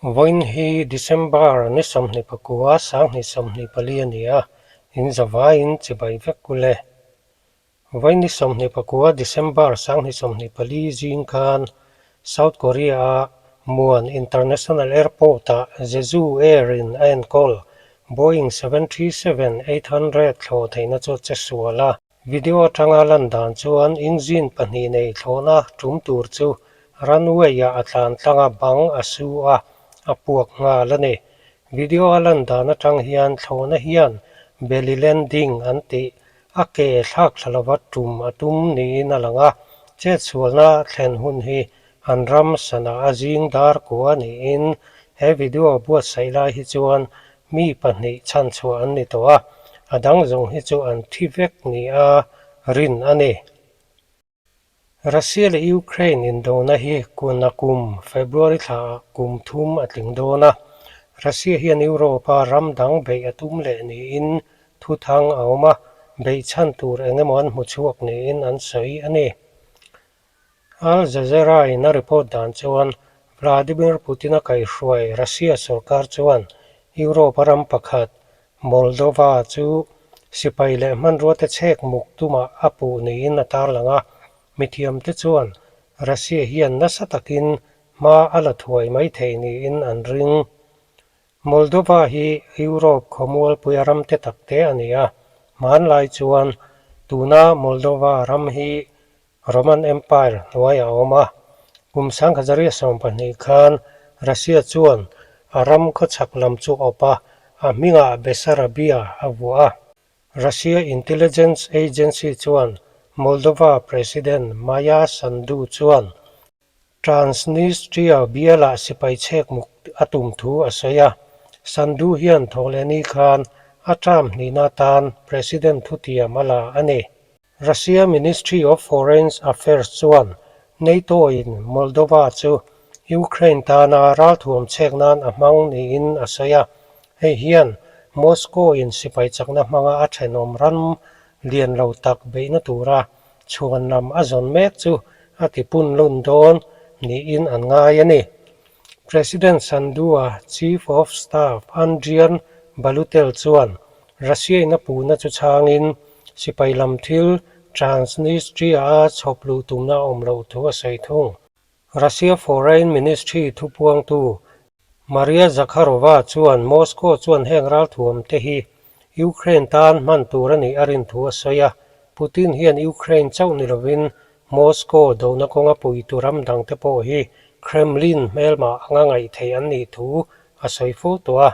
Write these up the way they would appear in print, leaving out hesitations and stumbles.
Vawiin hi December ni 29 2024 a ni a, in zavaiin chibai vek u le. Vawiin ni 29 December 2024 zing khan South Korea-a Muan International Airport-ah Jeju Air-in a enkawl Boeing 737-800 thlawh theihna chu a che sual a. Video atanga lan dan chuan engine pahnih nei thlawhna tum tur chu runway-ah a tlan tlang a, bang a su a, a puak nghal a ni. Video a lan dan atang hian thlawhna hian belly landing an tih a ke thlak thla lova tum a tum niin a lang a, chetsualna thlen hun hi an ram sana a zing dar kua niin he video buatsaih lai hi chuan Mi pahnih chhanchhuah an ni tawh a, a dang zawng hi chu an thi vek nia rin a ni. Russia leh Ukraine indona hi kuna kum February thlaah kum thum a tling dawn a, Russia hian Europe-a ram dang beih a tum leh niin thuthang a awm a, beih chhan tur eng emaw an hmu chhuak niin an sawi a ni. Al Jazeera-in a report dan chuan Vladimir Putin-a kaihhruai Russia sorkar chuan Europe-a ram pakhat, Moldova chu sipai leh hmanruate chhek muk tumah a puh niin a tarlang a. Mithiamte chuan Russia hian nasa takin hma a la thuai mai thei niin an ring. Moldova hi Europe khawmualpuia ram te tak te a ni a, hmanlai chuan tuna Moldova ram hi Roman Empire hnuaiah a awm a. Kum 1920 khan Russia chuan a ram khawchhak lam chu a awp a, a hmingah Bessarabia a vuah a. Russia Intelligence Agency chuan Moldova President Maia Sandu chuan Transnistria bialah sipai chhek muk a tum thu a sawi a. Sandu hian thawhlehni khan a term hnihna atan President thutiam a la a ni. Russia Ministry of Foreign Affairs chuan NATO-in Moldova chu Ukraine tana ralthuam chhek nan a hmang niin a sawi a, hei hian Moscow-in sipai chakna hmanga a thenawm ram lian lo tak beihna tura chhuan lam a zawn mek chu a tipun lun dawn niin an ngai a ni. President Sandu-a Chief of Staff Andrian Balutel chuan Russia-in a puhna chu chhangin sipai lam thil Transnistria-a chhawp luh tumna a awm loh thu a sawi thung. Russia Foreign Ministry thupuangtu Maria Zakharova chuan Moscow chuan heng ralthuam te hi Ukraine tan hman tur a nih a rin thu a sawi a, Putin hian Ukraine chauh ni lovin Moscow dona kawnga puitu ram dangte pawh hi Kremlin hmelmah anga ngaih theih an nih thu a sawi fo tawh a,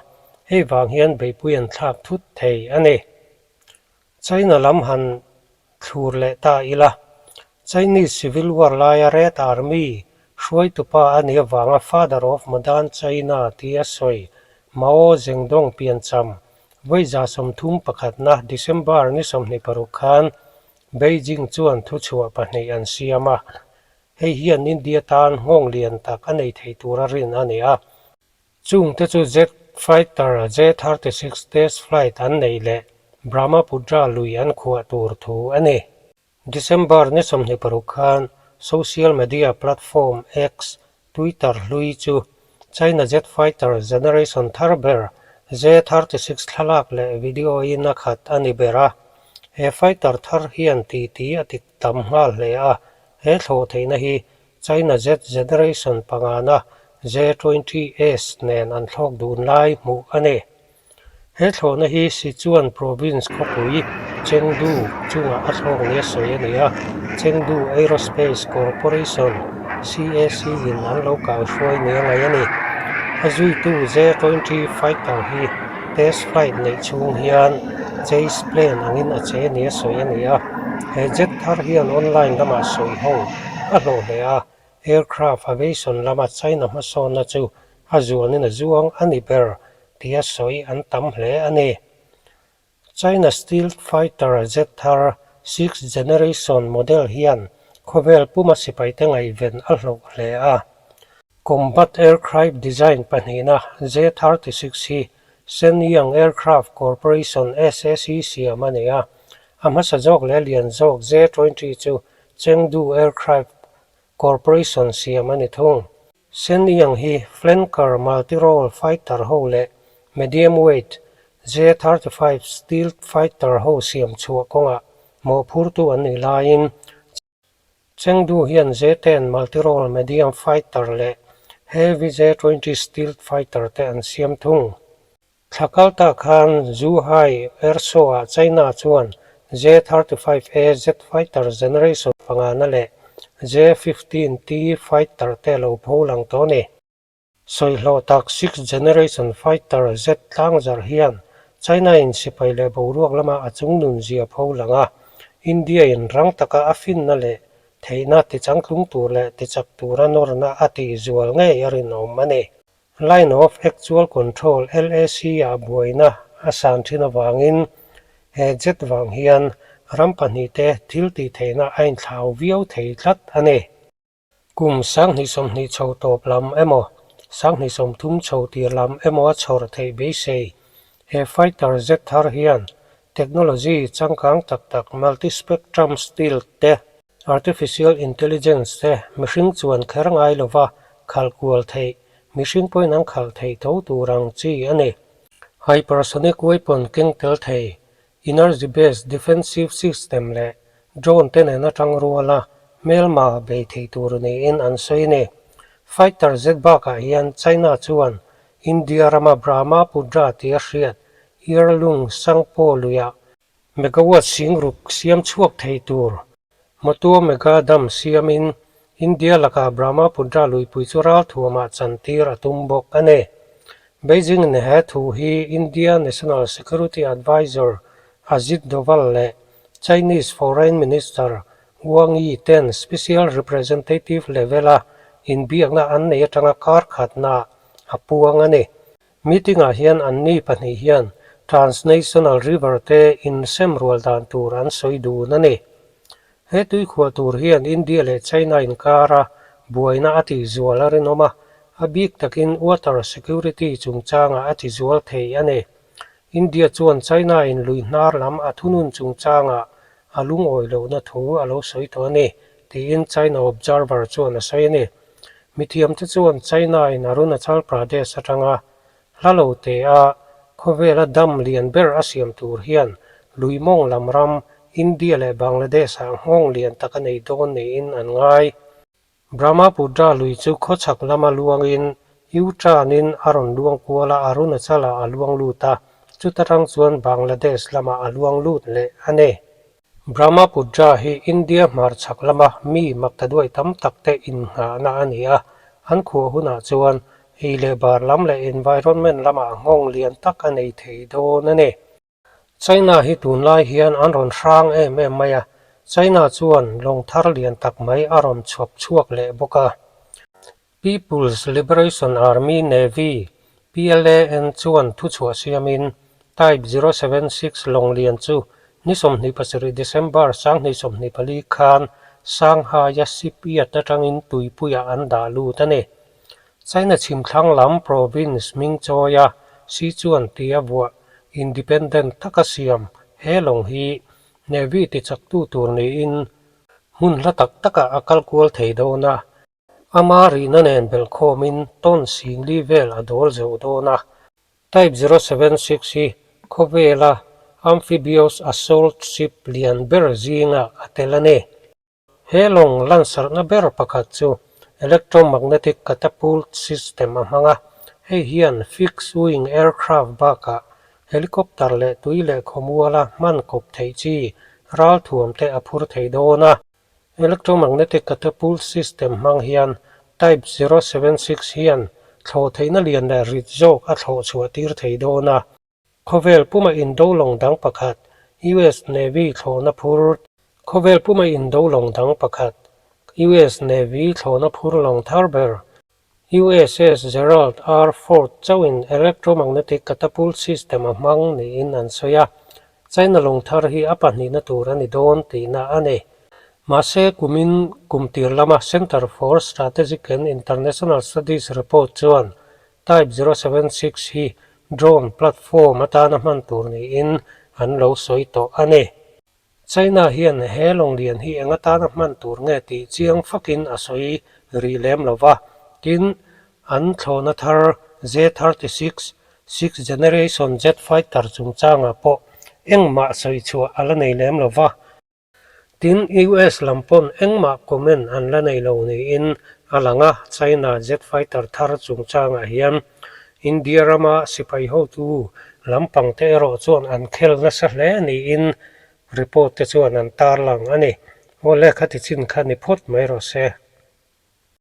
hei vang hian beihpui an thlak thut thei a ni. China lam han thlur leh ta ila, Chinese Civil War laia Red Army hruaitupa a nih avanga Father of Modern China tia sawi Mao Zedong piancham vawiza 31na December ni 26 khan Beijing chuan thuchhuah pahnih an siam a, hei hian India tan nghawng lian tak a nei thei tura rin a ni a. Chungte chu jet fighter J-36 test flight an neih leh Brahmaputra lui an khuah tur thu a ni. December ni 26 khan social media platform X, Twitter hlui chu China jet fighter generation thar ber J-36 thlalak leh video-in a khat a ni ber a. He fighter thar hian titi a ti tam nghal hle a, he thlawh theihna hi China Jet Generation pangana J-20S nen an thlawk dun lai hmuh a ni. He thlawhna hi Sichuan Province khawpui Chengdu chungah a thlawk nia sawi a ni a, Chengdu Aerospace Corporation, CAC, in an lo kaihruai nia ngaih a ni. A zuitu J-20 fighter hi test flight neih chhung hian chase plane angin a che nia sawi a ni a, he jet thar hian online lamah sawi ho a hlawh hle a, aircraft aviation lama China hmasawnna chu a zuanin a zuang a ni ber tia sawi an tam hle a ni. China Stealth Fighter jet thar sixth generation model hian khawvel puma sipaite ngaihven a hlawh hle a. Combat aircraft design pahnihna J-36 hi Shenyang Aircraft Corporation, SAC, siam a ni a. A hmasa zawk leh a lian zawk J-20 chu Chengdu Aircraft Corporation siam a ni thung. Shenyang hi Flanker multi-role fighter ho leh medium weight J-35 stealth fighter ho siam chhuah kawngah mawhphurtu an nih laiin Chengdu hian J-10 multi-role medium fighter leh heavy J-20 stealth fighter te an siam thung. Thla kal ta khan Zhuhai Airshow-ah China chuan J-35A jet fighter generation pangana leh J-15T fighter te lo pho lang tawh a ni. Sawihlawh tak sixth generation fighter jet tlangzarh hian China-in sipai leh boruak lama a chungnun zia pho lang a, India-in rang taka a finna leh theihna tichangtlung tur leh tichak tura nawrna a tihzual ngei a rinawm a ni. Line of Actual Control, LAC, ah buaina a san thin avangin he jet vang hian ram pahnihte thil tih theihna a inthlau viau thei tlat a ni. Kum 2020 chho tawp lam emaw, 2030 chho tir lam emaw a chhawr theih beisei. He fighter jet thar hian technology changkang tak tak multi-spectrum stealth te, Artificial Intelligence te mihring chuan kher ngai lova khalh kual theih, mihring pawhin an khalh theih tho tur ang chi a ni. Hypersonic weapon keng tel thei, energy based defensive system leh drone te nen atang ruala hmelma bei thei tur niin an sawi a ni. Fighter jet bakah hian China chuan India rama Brahmaputra tia hriat Yarlung Tsangpo luiah Megawatt singruk siam chhuak thei tur Motua Mega Dam siamin India lakah Brahmaputra luipui chu ralthuamah chantir a tum bawk a ni. Beijing in he thu hi India National Security Advisor Ajit Doval leh Chinese Foreign Minister Wang Yi ten Special Representative level-a inbiakna an nei atanga kar khatna a puang a ni. Meeting-ah hian anni pahnih hian transnational river te insem rual dan tur an sawi dun a ni. He tuikhuah tur hian India leh China inkara buaina a tihzual a rinawm a, a bik takin water security chungchangah a tizual thei a ni. India chuan China-in lui hnar lam a thunun chungchangah a lungawi lohna thu a lo sawi tawh a ni, tiin China Observer chuan a sawi a ni. Mithiamte chuan China-in Arunachal Pradesh atanga hla lo te a khawvela dam lian ber a siam tur hian lui mawng lam ram India leh Bangladesh-ah nghawng lian tak a nei dawn niin an ngai. Brahmaputra lui chu khawchhak lama luangin U-turn-in a rawn luang kual a, Arunachal-ah a luang lut a, chuta tang chuan Bangladesh lamah a luang lut leh a ni. Brahmaputra hi India hmarchhak lama mi maktaduai tam tak te innghahna a ni a, an khuah hunah chuan ei leh bar lam leh environment lamah nghawng lian tak a nei thei dawn a ni. China hi tunlai hian an rawn hrang em em mai a, China chuan lawng thar lian tak mai a rawn chhuap chhuak leh bawk a. People's Liberation Army Navy, PLAN, chuan thuchhuah siamin Type 076 lawng lian chu ni 27 December 2024 khan Shanghai-a shipyard atangin tuipuiah an dah lut a ni. China chhimthlang lam province hming chawia Sichuan tia vuah independent taka siam he lawng hi Navy tichaktu tur niin hmun hla tak takah a kal kual thei dawn a. Ama rihna nen belhkhawmin ton singli vel a dawl zeuh dawn a. Type 076 hi khawvela amphibious assault ship lian ber zingah a tel a ni. He lawng lansarhna ber pakhat chu electromagnetic catapult system a hmang a, hei hian fixed wing aircraft bakah helicopter leh tui leh khawmuala hman kawp theih chi ralthuam te a phur thei dawn a. Electromagnetic catapult system hmang hian Type 076 hian thlawh theihna lian leh rit zawk a thlawh chhuah tir thei dawn a. Khawvel puma indo lawng dang pakhat, US Navy thlawhna phur Khawvel puma indo lawng dang pakhat, US Navy thlawhna phur lawng thar ber, USS Gerald R. Ford chauhin electromagnetic catapult system a hmang niin an sawi a, China lawng thar hi a pahnihna tur a ni dawn tihna a ni. Mahse, kumin kum tir lama Center for Strategic and International Studies report chuan Type 076 hi drone platform atana hman tur niin an lo sawi tawh a ni. China hian he lawng lian hi eng atana hman tur nge tih chiang fakin a sawi rih lem lo va, tin. An thlawhna thar J-36, Sixth Generation Jet Fighter chungchangah pawh engmah sawi chhuah a la nei lem lo va. Tin, US lam pawn engmah comment an la nei lo niin a lang a, China jet fighter thar chungchangah hian India rama sipai hotu lampang te erawh chuan an khel nasa hle niin report te chuan an tarlang a ni. Aw le, khati chin kha ni phawt mai rawh se.